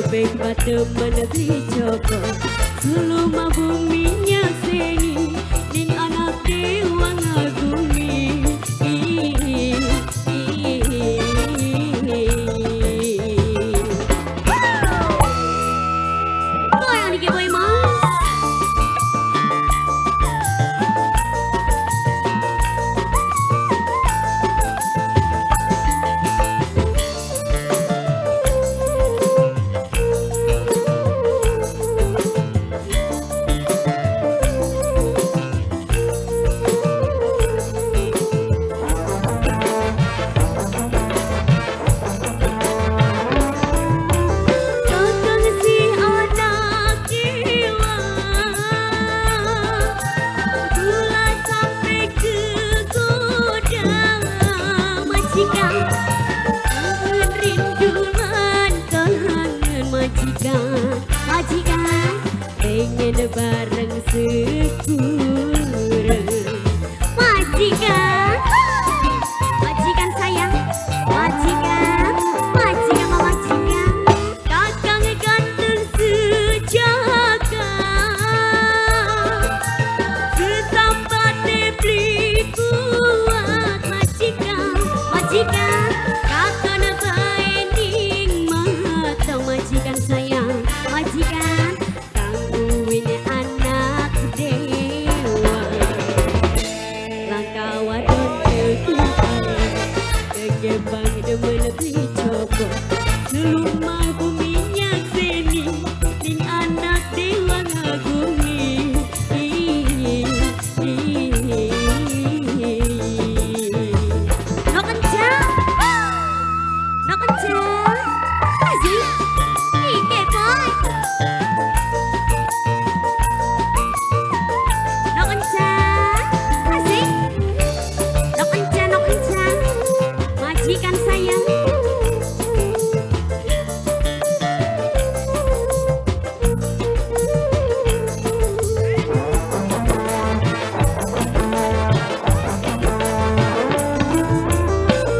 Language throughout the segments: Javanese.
Kebeng temen beli coba Seluma bumi nyakseni ning anak dewa ngagumi. Goyang dikit boy mas. Majikan pengen bareng sekure. Majikan, majikan sayang, majikan, majikan majikan, kakang ganteng sejaka, kesambate beli kuat majikan, majikan kakang bae ning mata majikan sayang. Majikan tangguin anak dewa langkah wadon kekuatan kegebang demen beli coba seluma bumi nyakseni ning anak dewa ngagumi. No kencang, no kencang, asik. Majikan sayang.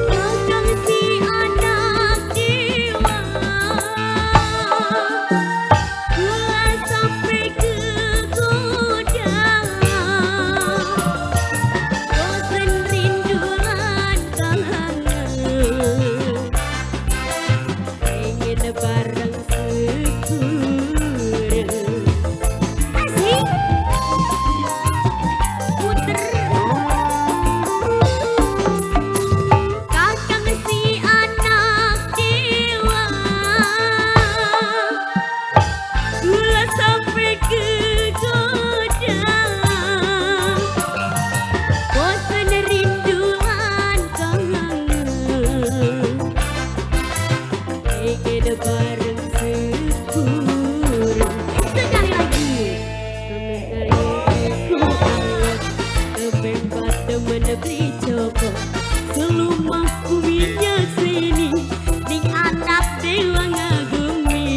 Kakang si anak dewa gula sampai ke gudang bosen rindu lan kangen pengen bareng sekure. Asik puter. Kakang si anak dewa gula sampai ke gudang bosen rindu lan kangen pengen bareng sekure. Sekali lagi kebeng temen beli coba selumah bumi nyakseni ning anak dewa ngagumi.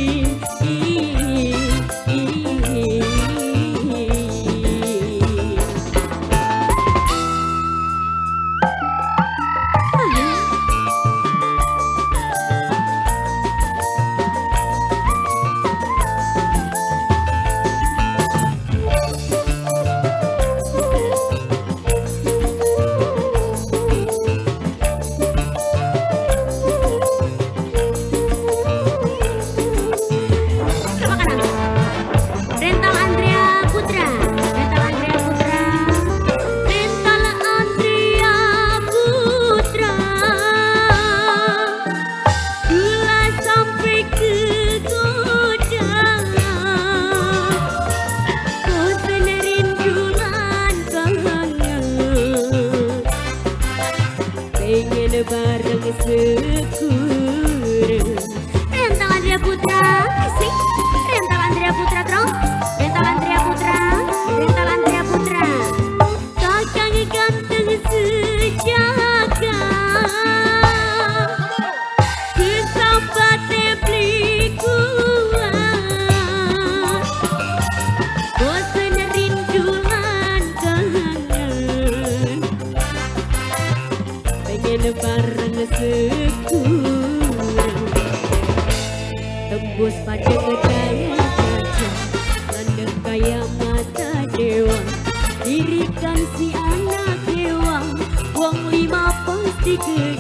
Coba kanan. Rental Andrea Putra, Rental Andrea Putra, Rental Andrea Putra. Gula sampai ke gudang bosen rindu lan kangen pengen bareng sekure. Rental Andrea Putra, asik. Rental Andrea Putra, bro. Rental Andrea Putra, Rental Andrea Putra. Kakang ganteng sejaka kesambate beli kuat bosen rindu lan kangen pengen bareng sekure. Tembus pada kaya kaca, landep kaya mata dewa. Dirikan si anak dewa, wong lima pasti ke.